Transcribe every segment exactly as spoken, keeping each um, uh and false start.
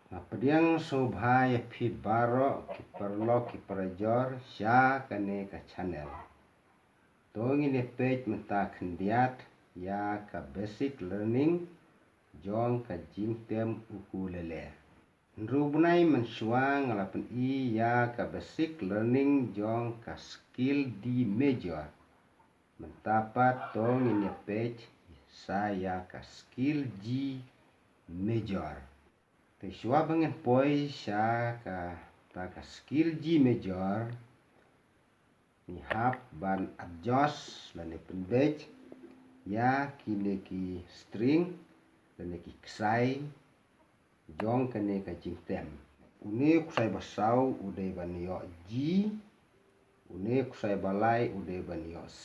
Nga pdiang sngewbha ïa phi baroh ki paralok ki parajor sha kane ka channel. To ngin ïa peit mynta khyndiat ïa ka basic learning jong ka jingtem ukulele. Hynriew bnai mynshuwa nga la pyni ïa ka basic learning jong ka scale D major. Mynta pat to ngin ïa peit sa ïa ka scale G major. Te shuwa ba ngin poi sha kata ka scale G major, ngi hap ban adjust lane pynbeit ïa kine ki string lane ki ksai jong kane ka jingtem. Une u ksai ba saw u dei ban ïoh G, une u ksai ba lai u dei ban ïoh C,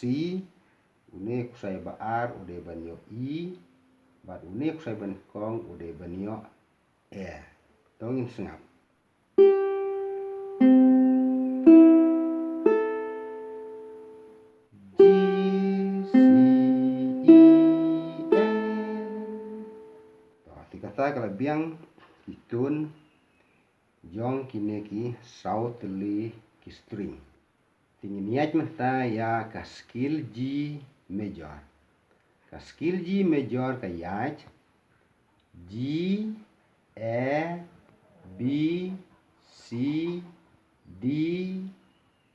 une u ksai ba ar u dei ban ïoh E, bad une u ksai ba nyngkong u dei ban ïoh A. To ngin sngap. G, C, E, F. To, te kata ka la biang ki tun jong kine ki saw tylli ki string. Te ngin ïaid mynta ïa ka scale G major. Ka scale G major ka ïaid G, A, B, C, D,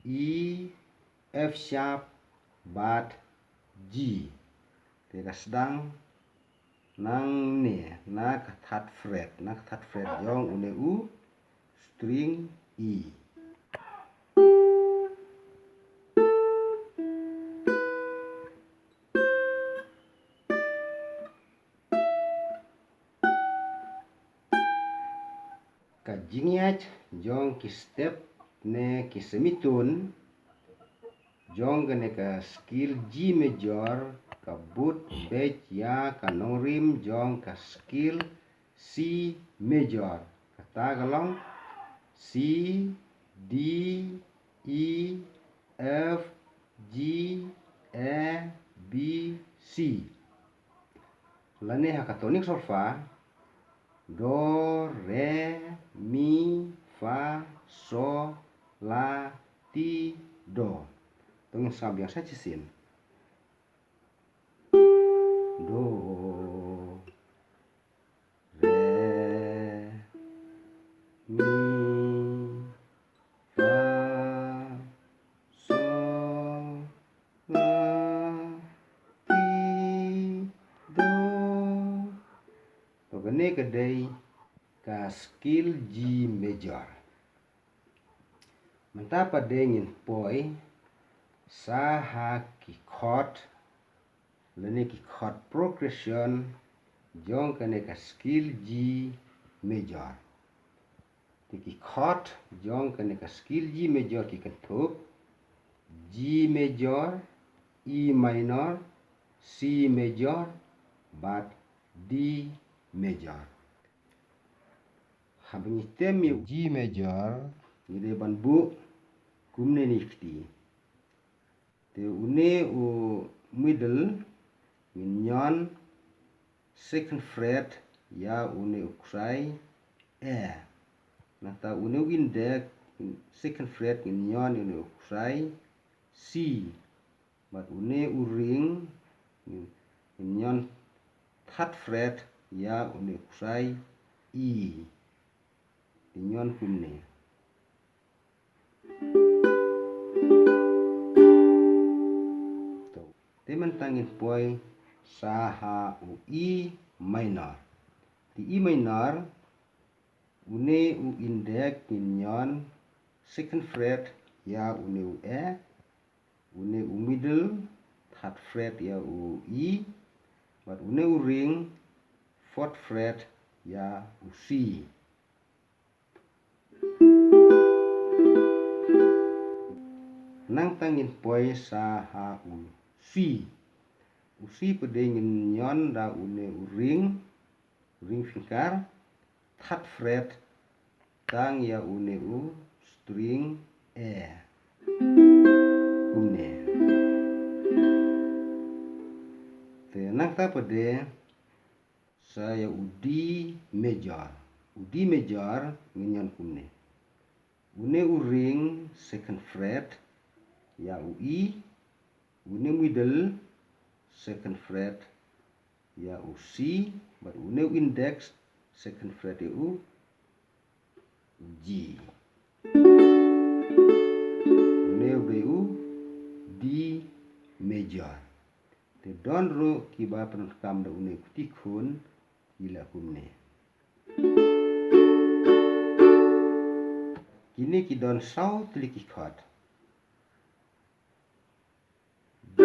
E, F sharp bad G. Te ka sdang nangne na ka third fret, na ka third fret jong une u string E. Ka jingïaid jong ki step ne ki semitone jong kane ka scale G major ka bud beit ïa ka nongrim jong ka scale C major. Kata ka long C, D, E, F, G, A, B, C. Lane ha ka tonic solfa, do, re, mi, fa, so, la, ti, do. To ngin sngap biang sa shisien. Do, re, mi, fa, so, la, ti, do. To kane ka dei ka scale G major. Mynta pat de ngin poi sa ha ki chord lane ki chord progression jong kane ka scale G major. Te ki chord jong kane ka scale G major ki kynthup G major, E minor, C major bad D major. Haba ngi tem ïa u G major ngi dei ban buh kumne ne kti. Te une u middle ngin ñion second fret ïa une u ksai A. Nangta une u index second fret ngin ñion une u ksai C. Bad une u ring ngin ñion third fret ïa une u ksai E. Te ñion kumne. To, te mynta ngin poi sa ha u E minor. Te E minor une u index ngin ñion second fret ïa une u A, une u middle third fret ïa u E, bad une u ring fourth fret ïa u C. Nangta ngin poi sa ha u C. U C pat de ngin ñion da une u ring, ring finger, third fret, tang ïa une u string A. Kumne. Te nangta pat de sa ïa u D major. D major ngin ñion kumne. Une u ring second fret ïa u E, une middle second fret ïa u C, bad une u index second fret ïa u G. Une u dei u D major. Te don ruh kiba pyndonkam da une u kti khun ki la kumne. Kine ki don saw tylli ki chord. D,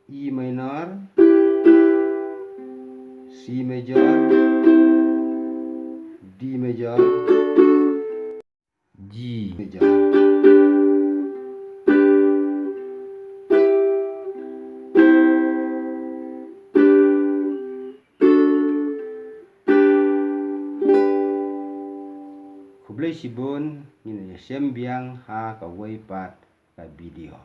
E minor, C major, D major, G major. Khublei shibun, ngin ïa shem biang ha kawei pat ka video.